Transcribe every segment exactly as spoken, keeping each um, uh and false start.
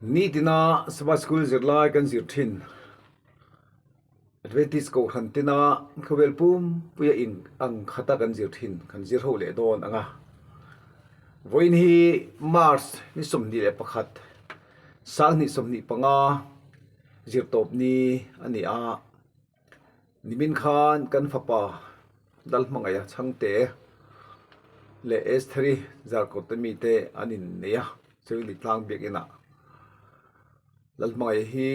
Ni tina Sabbath School zirlai kan zir ṭhin. Adventist kohran tina khawvel pumpuia ieng ang khata kan zir ṭhin, kan zir ho leh dawn ang a. Vawiin hi March ni sawmhnih le pakhat, sanghnih sawmhnih panga zirtawp ni a ni a. Nimin khan kan fapa Lalhmangaia Chhangte le Estheri Zarkawtami te an innei a, Seventh Day Tlang Biak Ina. Lalhmangaia hi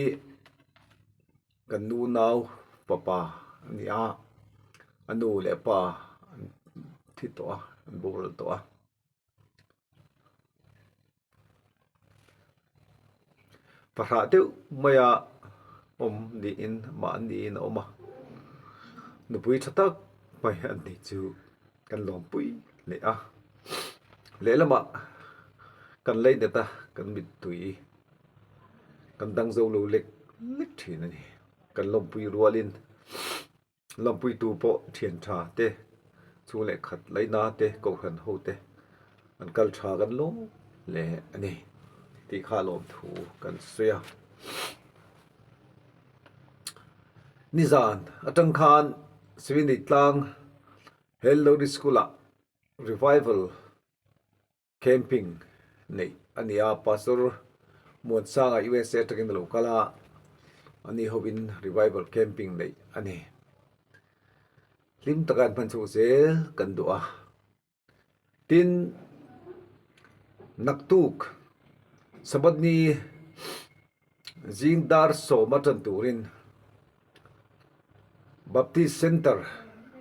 kan nu nau fapa a ni a, a nu le pa an thi tawh a, an boral tawh a. Pahra deuh maia awm niin, mah niin a awm a. Nupui ṭha tak mai an ni chu kan lawmpui hle a. Lehlamah kan lei neta kan mittui kan dang zo lo lek lek ṭhin a ni. Kan lawmpui rualin lawmpuitu pawh ṭhian ṭha te, chung le khat leina te, kohran ho te an kal ṭha kan lawm hle a ni tih kha lawmthu kan sawi a. Nizan aṭang khan Seventh Day Tlang Hell Lorry School-a revival camping neih a ni a, Pastor Muansanga U S A aṭangin a lo kal a, ani hovin revival camping neih a ni. Hlim taka hman chhuak zel kan duh a. Tin, naktuk Sabbath ni zing dar sawma ṭan turin Baptist Centre,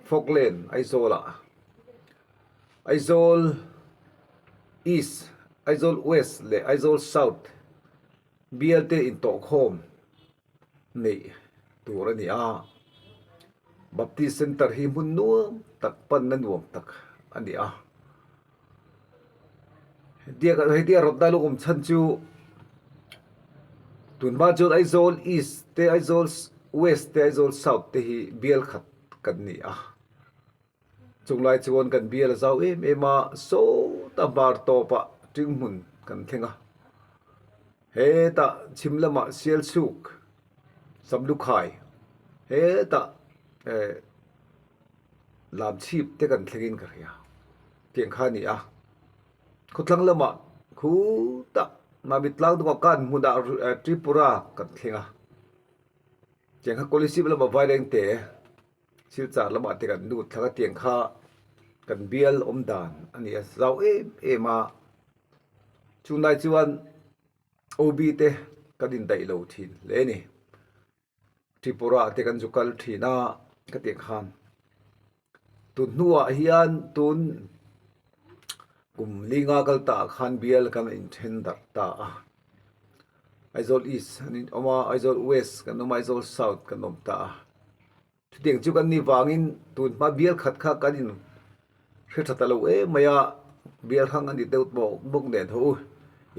Falkland, Aizawla, Aizawl East, Aizawl West le Aizawl South bial te intawhkhawm neih tur a ni a. Baptist Centre hi hmun nuam tak, panna nuam tak a ni a. Hei tia, hei tia rawtna lo awm chhan chu, tun hma chun Aizawl East te, Aizawl West te, Aizawl South te hi bial khat kan ni a. Chuong lai chuan kan bial a zau em em a, sawta Hmar tawpa ṭinghmun kan thleng a. Heta chhim lama Sialsuk, Samlukhai, heta, eh, Lamchhip te kan thlengin ka hria. Tiang kha ni a. Khawthlang lama, khuta, Mamit tlang dawka kan hmuna, eh, Tripura kan thleng a. Tiang kha Kolasib lama Vairengte, Silchar lama te kan lut thlak a, tiang kha kan bial awm dan a ni a, zau em em a. Chuong lai chuan O B te kan indaih lo ṭhin hle a ni. Tripura te kan zu kal ṭhin a, ka tiang khan. Tun hnuah hian tun kum li nga kal ta khan bial kan inṭhen darh ta a. Aizawl East an awm a, Aizawl West kan awm a, Aizawl South kan awm ta a. Chutiang chu kan ni vangin tun hma bial khat kha kan inhre ṭha ta lo em mai a, bial hrang a ni deuh bawk, bawk nen ho,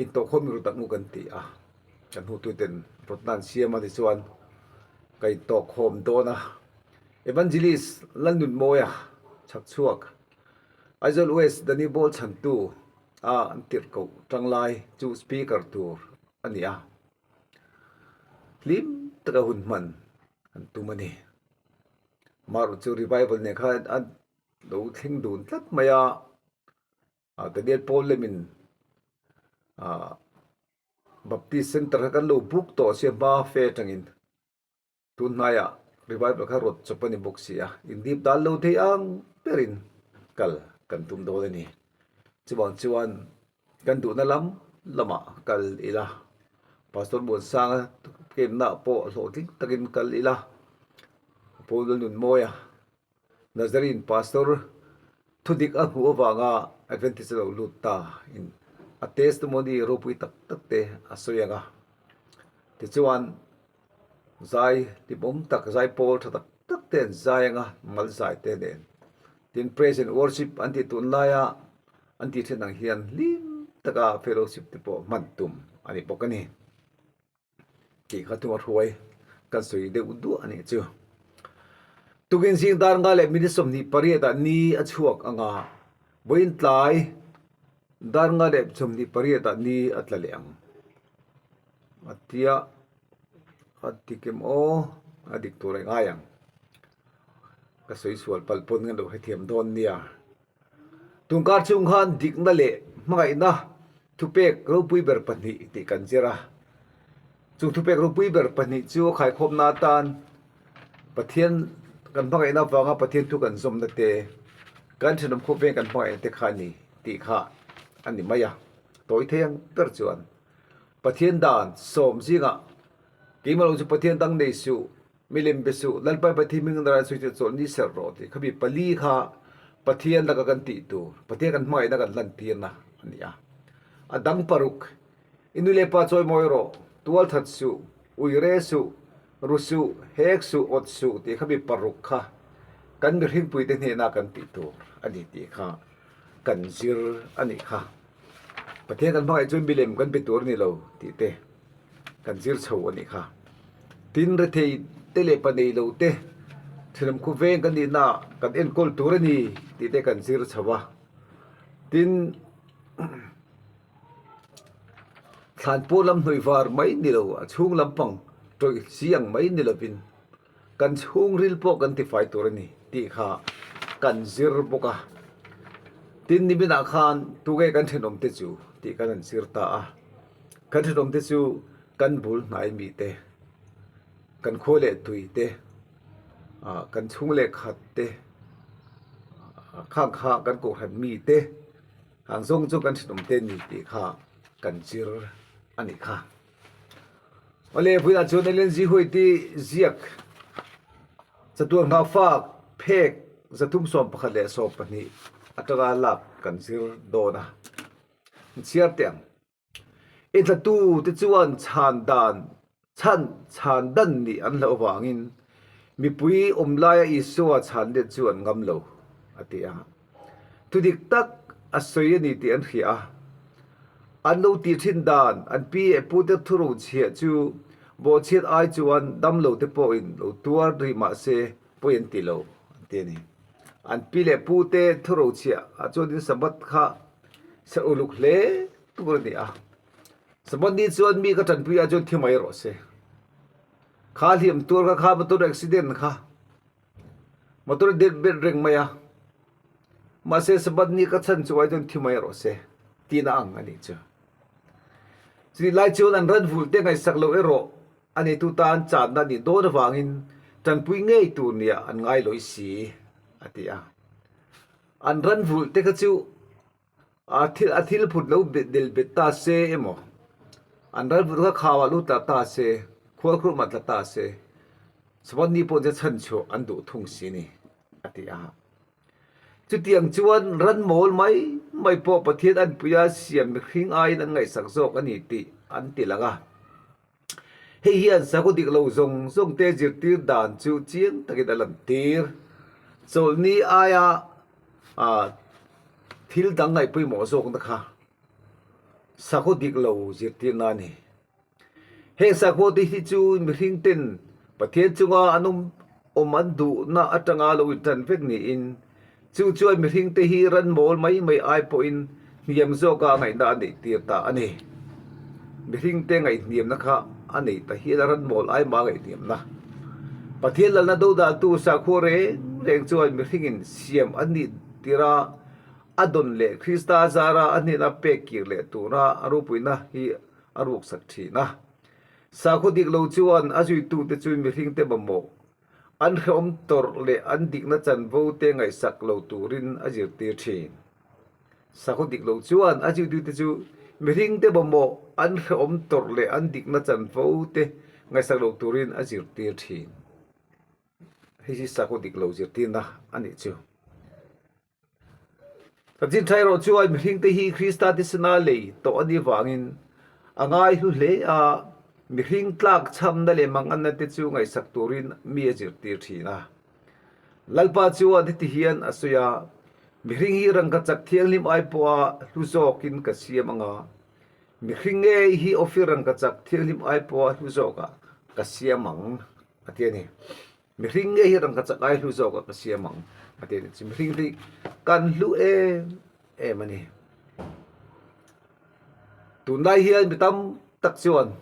intawhkhawm ru tak ngu kan ti a. Kan hmutuiten rawtna an siam a ni chuan ka intawhkhawm dawn a. Evangelist Lalnunmawia Chhakchhuak, Aizawl West Dani Bawlchhantu a an tirhkoh ṭang lai chu speaker tur a ni a. Hlim taka hun hman an tum a ni. Amaherawhchu revival nen khan an lo thleng dun tlat mai a. A, Daniel Paul lemin, a, Baptist Centre kha kan lo buk tawh si a, hma fe aṭangin. Tun hnaia revival kha rawt chawp a ni bawk si a. Indip dan lo thei ang berin kal kan tum dawn a ni. Chuvang chuan kan duhna lam lama kal ila. Pastor Muansanga kemna pawh hlawhtling takin kal ila. Paul Lalnunmawia Nazarene Pastor thudik a hmuh avanga Adventist a lo lut ta in a testimony ropui tak tak te a sawi ang a. Tichuan zai hlimawm tak, zai pawl ṭha tak tak te an zai ang a, mal zai te nen. Tin, praise and worship an tih tun laia an tih ṭhin ang hian hlim taka fellowship te pawh hman tum a ni bawk a ni. Tih kha tuma hruai kan sawi deuh duah a nih chu. Tukin zing dar nga leh minute sawmhnih pariat ah ni a chhuak ang a, vawiin tlai dar nga leh sawmhnih pariat ah ni a tla leh ang. A tia, a dik em aw, a dik tur ei ngai ang. Ka sawi sual pal pun ngan lo hrethiam dawn nia. Tunkar chungah khan dikna le hmangaihna thupek ropui ber pahnih tih kan zir a. Chu thupek ropui ber pahnih chu a khaikhawmna tan Pathian kan hmangaihna vanga Pathian thu kan zawmna te, kan ṭhenawm khawveng kan hmangaihna te kha a ni tih kha a ni mai a. Tawi thei ang ber chuan Pathian dan sawm zinga, keimah lo chu Pathian dang nei suh, milim be suh, Lalpa Pathian hming nara suh chu chawlhni ser rawh tih kha mi pali kha Pathian laka kan tih tur, Pathian kan hmangaihna kan lantirna a ni a. A dang paruk, i nu le pa chawimawi rawh, tualthat suh, uire suh, ru suh, hek suh, awt suh tih kha mi paruk kha kan mihringpuite hnena kan tih tur a ni tih kha kan zir a nih kha. Pathian kan hmangaih chuan milem kan pe tur a ni lo tih te kan zir chho a nih kha. Tin, rethei te leh pa nei lo te, ṭhenawm khawveng kan nihna kan enkawl tur a ni tih te kan zir chho a. Tin, thlan pawl lam hnuoi var mai ni lo, a chhung lampang tawi si ang mai ni lovin, kan chhungril pawh kan tifai tur a ni tih kha kan zir bawk a. Tin, niminah khan tunge kan ṭhenawm te chu tih kan han zir ta a. Kan ṭhenawm te chu kan bul hnai mi te, kan khua leh tui te, a, kan chhung leh khat te, a, khang kha kan kohhran mi te, ang zawng chu kan ṭhenawm te ni tih kha kan zir a nih kha. Awle, vawiinah chuan Ellen G. White-i ziak chatuan nghak fak phek zathum sawm pakhat leh sawm pahnih atanga lak kan zir dawn a. Chhiar teh ang. Inthlatu te chuan chhan dan, chhan, chhan dan nih an hlauh avangin, mipui awm laia Isua chhan let chu an ngam lo, a ti a. Thudik tak a sawi a ni tih an hria a. An lo tih ṭhin dan, an pi leh pute thuro chhiah chu bawhchhiat ai chuan damlo te pawhin lo tuar rih mah se, pawi an ti lo, an ti a ni. An pi leh pute thuro chhiah a chuan in Sabbath kha ser uluk hle tur a ni a. Sabbath ni chuan mi ka ṭanpui a chuan thi mai rawh se. Kha hliam tur kha, kha motor accident kha, motor det bet reng mai a. Mahse, Sabbath ni ka chhan chu ai chuan thi mai rawh se, tina ang a nih chu. Chuti lai chuan an ran vul te ngaihsak lo erawh a neitu tan channa a nih dawn avangin ṭanpui ngei tur nia an ngai lawi si, a ti a. An ran vul te kha chu a thil, a thil phut lo bet, del bet ta se emaw, an ran vul kha khauah lo tla ta se, khualkhur mah tla ta se, Sabbath ni pawh che chhan chu an duh thung si ni, a ti a. Chutiang chuan ran mawl mai mai pawh Pathian an puia siam mihring aiin an ngaihsak zawk a ni tih an ti lang a. Hei hian sakhaw dik lo zawng zawng te zirtir dan chu chiang takin a lantir. Chawlhni aia, a, thil dang ngaih pawimawh zawkna kha sakhaw dik lo zirtirna a ni. Heng sakhaw te hi chu mihring ten Pathian chunga an awm, awm an duhna atanga lo inṭan vek niin, chu chuan mihring te hi ran mawl mai mai ai pawhin hniam zawka ngaihna a neih tir ta a ni. Mihring te ngaihniamna kha a nei ta hial a, ran mawl ai ma ngaihniamna. Pathian lalna dodaltu sakhaw reng reng chuan mihringin siam an nih tir a, a dawn leh Krista zara a hnena pek kir leh tura a ropuina hi a ruksak ṭhin a. Sakhaw dik lo chuan a zuitute chu mihring te mamawh, an hrehawm tawrh leh an dikna chanvo te ngaihsak lo turin a zirtir ṭhin. Sakhaw dik lo chuan a zuitute chu mihring te mamawh, an hrehawm tawrh leh an dikna chanvo te ngaihsak lo turin a zirtir ṭhin. Hei hi sakhaw dik lo zirtirna a nih chu. Ka chin thai rawh chuan mihring te hi Krista thisena lei tawh a ni vangin a ngai hlu hle a, mihring tlak chhamna leh manganna te chu ngaihsak turin mi a zirtir ṭhin a. Lalpa chuan heti hian a sawi a, mihring hi rangkachak thianghlim ai pawha hlu zawkin ka siam ang a, mihring ngei hi ofir rangkachak thianghlim ai pawha hlu zawka ka siam ang, a ti a ni. Mihring ngei hi rangkachak ai hlu zawka ka siam ang, a ti a ni. Chu mihring hi kan hlu em em a ni. Tunlai hian mi tam tak chuan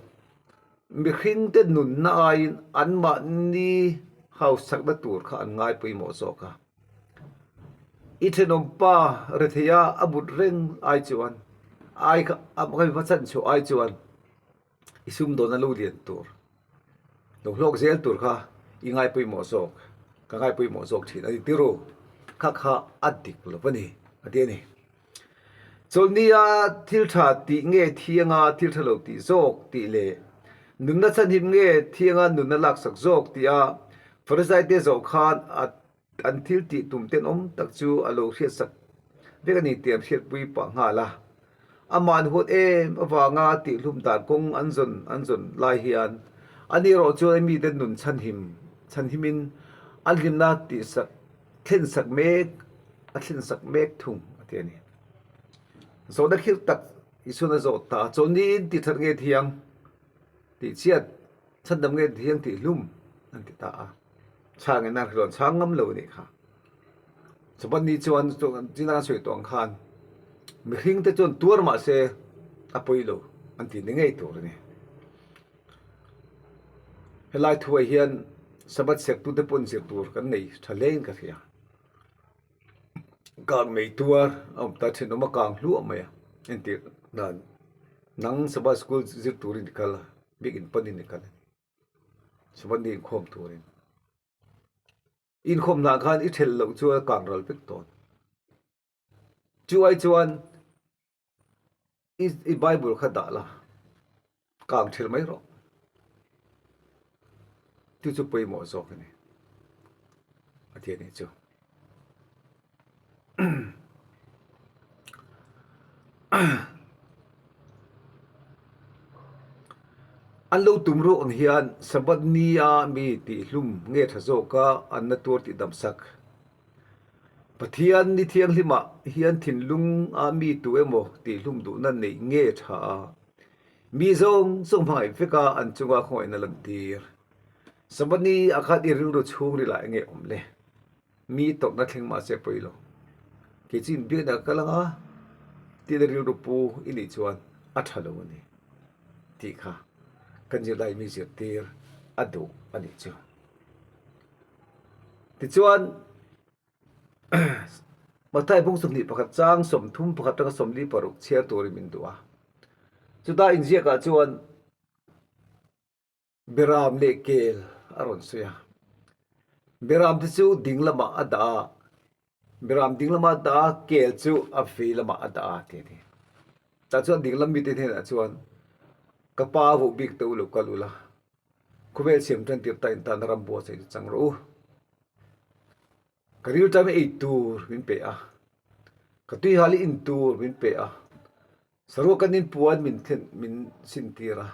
mihringte nunna aiin anmahni hausakna tur kha an ngai poimaw zawk a. I ṭhenawmpa retheia a but reng ai chuan, ai kha, a hmachhawn chhuah ai chuan i sumdawnna lo lian tur, lo hlawk zel tur kha i ngai poimaw zawk, ka ngai poimaw zawk ṭhin a ni tiraw, kha kha a dik lo a ni, a ti a ni. Chawlhnia thil ṭha tih nge thianga thil ṭha lo tih zawk tih leh nunna chhanhim nge thianga nunna laksak zawk tia Pharisaite zawk khan a, an thil tih tum tenawm tak chu a lo hriatsak vek a ni tih an hriatpui pah nghal a. Ama an huat em avanga tihhlum dan kawng an zawn, an zawn lai hian, an erawh chuan mite nun chhanhim, chhanhimin an hlimna tihsak, thlensak mek, a thlensak mek thung a ti a ni. Zawhna khir tak Isuan a zawt ta a, chawlhniin tih ṭhat nge thiang, tih chiat, chhandam nge thiang tihhlum an ti ta a. Chhang en a, rilon chhang ngam lo a nih kha. Sabbath ni chuan, chuan, chuan an sawi tawh ang khan, mihringte chuan tuar mah se a pawi lo an ti ni ngei tur a ni. Helai thuah hian Sabbath sertute pawn zir tur kan nei ṭha hlein ka hria. Kang nei tuar a awm ta, ṭhenawm a kang hluah mai a. Entir nan, nang Sabbath school zir turin i kal a, bikin panin i kal a ni. Sabbath ni inkhawm turin. Inkhawm hna khan i ṭhel loh chu a kang ral vek tawn. Chu ai chuan i, i Bible kha dah la, kang ṭhel mai rawh. Chu chu pawimaw zawk a ni, a ti a ni chu. An lo tum ruok ang hian Sabbath nia mi tihhlum nge ṭha zawka an na tuar tih damsak. Pathian ni thianghlimah hian thinlunga mi tu emaw tihhlum duhna neih nge ṭha a, mi zawng zawng hmangaih veka an chunga khawngaihna lantir. Sabbath ni a khan i rilru chhung rilah enge awm le? Mi tawrhna thleng mah se pawi lo. Kei chu inbiakna ka lang a, tih la rilru pu i nih chuan a ṭha lo a ni tih kha kan zirlai mi zirtir a duh a nih chu. Tichuan, Mathai bung sawmhnih pakhat chang sawmthum pakhat aṭanga sawmli paruk chhiar turin min duh a. Chuta inziakah chuan beram leh kel a rawn sawi a. Beram te chu ding lamah a dah a, beram ding lamah a dah a, kel chu a vei lamah a dah a, tih a ni. Tah chuan ding lam mite hnenah chuan, ka pa vuh bik te u lo kal ula, khawvel siam ṭan tir ta in ta na ram buatsaih chu chang rawh u. Ka rilṭam ei tur min pe a, ka tuihal in tur min pe a, saruak kan in puan min thlen, min sin tir a,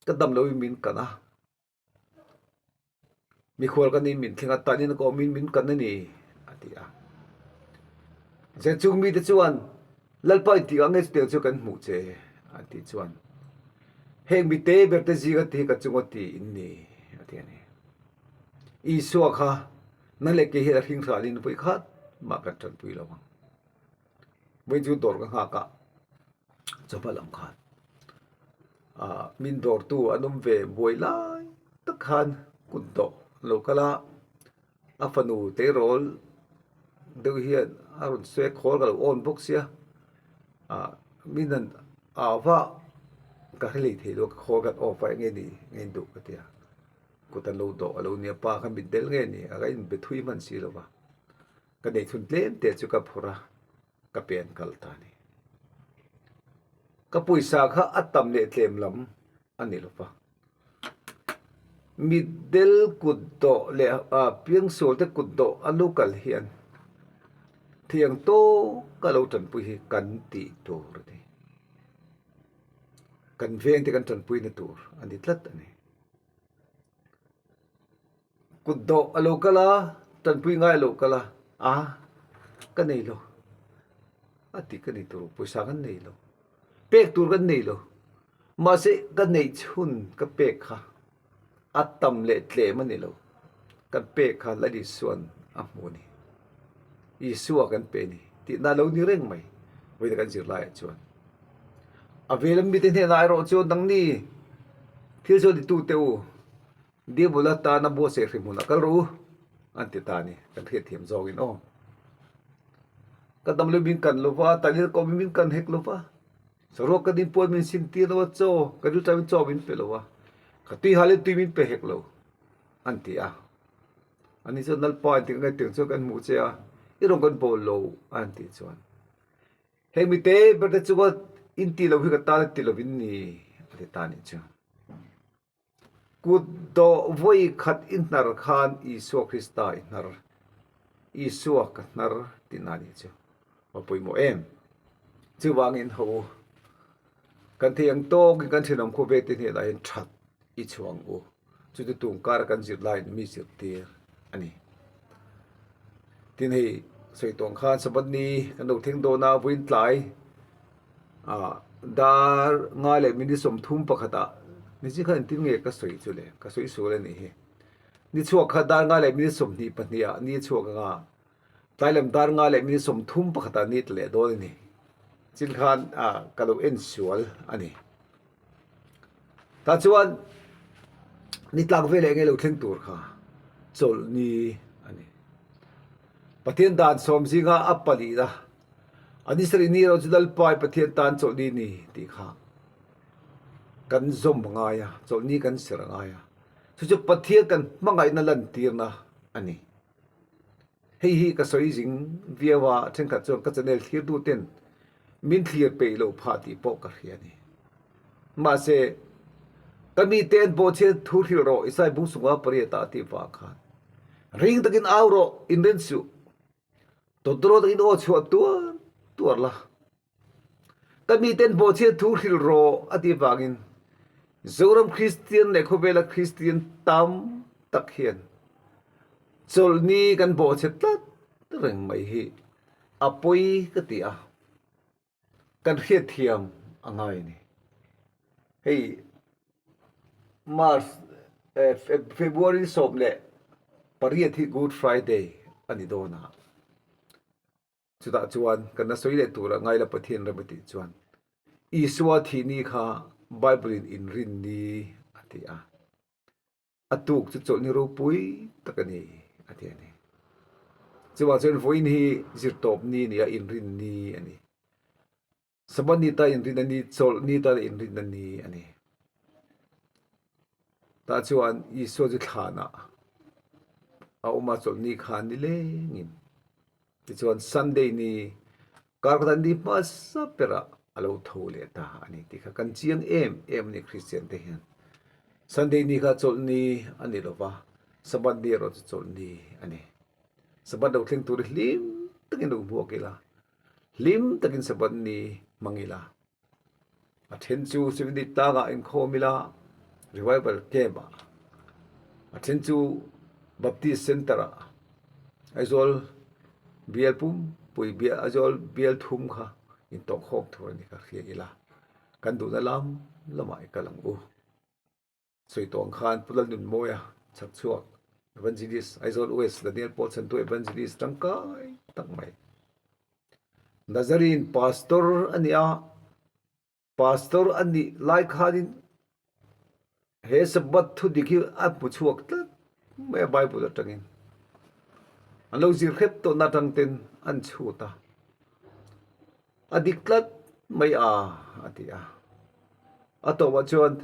ka dam loin min kan a, mikhual kan in min thleng a, tan in ka awm in min kan a ni, a ti a. Zen chung mite chuan, Lalpa intih ang nge chutiang chu kan hmuh che, a tih chuan, heng mite berte zinga ti hi ka chunga ti in ni, a ti a ni. Isua kha, nang leh kei hi a hring hralin vawi khat mah kan ṭanpui lo ang. Vawi chu dawr ka nghak a, chawhma lam khan, a, min dawrtu an awm ve buai lai tak khan kut dawh lo kal a, a fanu te rawl deuh hian a rawn sawi a, khawl ka lo awn bawk sia. A, min an au va, ka hre lei thei lo, ka khawl kan awn vai nge ni, nge in duh ka ti a. Kut an lo dawh a lo ni a, pa kha mitdel nge ni, a ka inbe thui hman si lo va. Ka nei chhun tlem te chu ka phur a, ka pe an kal ta ni. Ka pawisa kha a tam leh tlem lam a ni lo va. Mitdel kut dawh leh, a, piangsual te kut dawh a lo kal hian, thiang tawka lo ṭanpui hi kan tih tur a ni. Kan veng te kan ṭanpuina tur a ni tlat a ni. Kut dawh a lo kal a, ṭanpui ngai a lo kal a, a, ka nei lo, a tih ka ni tur, pawisa kan nei lo, pek tur kan nei lo. Mahse, ka neih chhun ka pek kha a tam leh tlem a ni lo, kan pek kha Lal Isuan a hmu a ni. Isua kan pe a ni tihna lo ni reng mai, vawiina kan zir laiah chuan. A vei lam mite hnenah erawh chuan, nangni Ti chu ditute u, Diabola tana bawseh hrim huna kal ro u, an ti ta ni, kan hriet thiam zawngin aw. Ka dam lo min kan lo va, tani ko min kan hek lo va. Saruak ka din puan min sin tir lo va chaw, ka dil ta min chaw min pe lo va. Ka tui ha le tui min pe hek lo, an ti a. Ani chu Lalpa in ti ngai tieng chu kan hmu che a, i rong kan bawl lo, an ti chuan. He mi te, berte chu ka in ti lo hi ka ta ti lo in ni, a ti ta ni chu. Kut dawh vawi khat i hnar khan Isua Krista i hnar, Isua ka hnar tina ni chu. A pawimawh em. Chuvangin ho, kan thei ang tawkin kan thinawm khawvela te hnenah hin ṭhat i chhuang u. Chu chu tungkara kan zirlaiin mi zirtir a ni. Tin hei, sawi tawng khan Sabbath ni kan lo thleng dawn a, vawiin tlai, a, dar nga leh minute sawmthum pakhata, ni chi khan tin nge ka sawi chu le, ka sawi sual a ni hi. Ni chhuak kha dar nga leh minute sawmhnih pahnih a, ni chhuak anga, tlai lam dar nga leh minute sawmthum pakhata ni tleh dawn a ni. Chin khan, a, ka lo en sual a ni. Ta chuan, ni tlak veleh nge lo thleng tur kha, chawlhni a ni. Pathian dan sawm zinga a palina, a ni sarih ni erawh chu Lalpa i Pathian tan chawlhni ni tih kha kan zawm a ngai a, chawlhni kan ser a ngai a. Chu chu Pathian kan hmangaihna lantirna a ni. Hei hi ka sawi zing viau a, ṭhenkhat chuan ka channel thlirtu ten min thlir peih lo phah tih pawh ka hria a ni. Mahse, ka mite an bawhchhiat thu hrilh rawh, Isai bung sawmnga pariat a tih vang khan, ring takin au rawh, inren suh, tawtawrawt takin aw chhuah tuar tuar la. Ka miten bawhchhiat thu hrilh rawh a tih vangin, Zoram Kristian leh khawvela Kristian tam tak hian chawlhni kan bawhchhe tlat reng mai hi a pawi ka ti a, kan hriatthiam a ngai a ni. Hei, March, eh, Fe-, February sawm leh pariat hi Good Friday a ni dawn a. Chutah chuan kan la sawi leh tura ngai la Pathian rem a tih chuan, Isua thi ni kha Bible-in inrin ni a ti a. A tuk chu chawlhni ropui tak a ni a ti a ni. Chuvang chuan vawiin hi zirtawp ni a ni a, inrin ni a ni. Sabbath ni ta inrin a ni, chawlhni ta inrin a ni a ni. Tah chuan Isua chu thlanah a awm a, chawlhni kha ni lengin. Tichuan Sunday ni, kar khat an ni hmasa berah a lo tho leh ta a ni tih kha kan chiang em em a ni Kristian te hian. Sunday ni kha chawlhni a ni lo va, Sabbath ni erawh chu chawlhni a ni. Sabbath lo thleng tur hi hlim takin lo hmuak ila, hlim takin Sabbath ni hmang ila. A ṭhen chu Seventh Day tlangah inkhawm ila, Revival Camp-ah. A ṭhen chu Baptist Centre-ah, Aizawl bial pumpui bial, Aizawl bial thum kha intawk khawm tur a ni kha hria ila, kan duhna lam lamah i kal ang u. Sawi tawng khan Pu Lalnunmawia chhak chhuak, Evangelist, Aizawl West, Daniel Paul Chantu Evangelist ṭangkai tak mai. Nazarene Pastor a ni a, Pastor a nih lai khanin he Sabbath thudik hi a hmu chhuak tlat mai a Bible aṭangin. An lo zir hrep tawhna aṭang ten an chhut a. A dik tlat mai a, a ti a. A tawpah chuan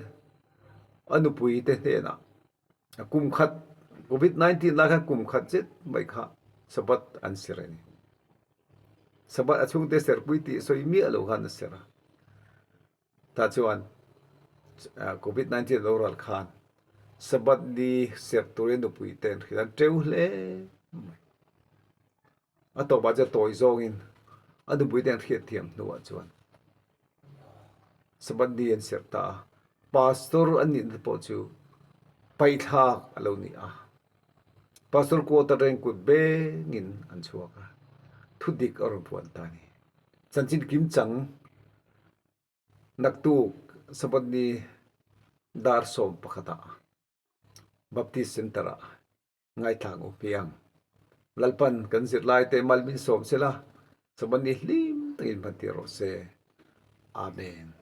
a nupui te hnenah, a kum khat, Covid nineteen lai khan kum khat zet mai kha Sabbath an ser a ni. Sabbath a chhungte serpui tih sawi miah lo khan a ser a. Tah chuan, a, Covid nineteen lo ral khan Sabbath ni ser turin nupui te an hrilh an ṭeu hle mai. A tawpah chuan tawi zawngin a nupui te an hriatthiam hnuah chuan Sabbath ni an ser ta a. Pastor an nihna pawh chu paithlak a lo ni a. Pastor quarter aṭangin kut bengin an chhuak a. Thudik a rawn puan ta a ni. Chanchin kimchang naktuk Sabbath ni dar sawm pakhatah Baptist Centre-ah ngaithla ang u piang. Lalpan kan zirlai te mal min sawm sela, Sabbath ni hlim takin hman tir rawh se. Amen.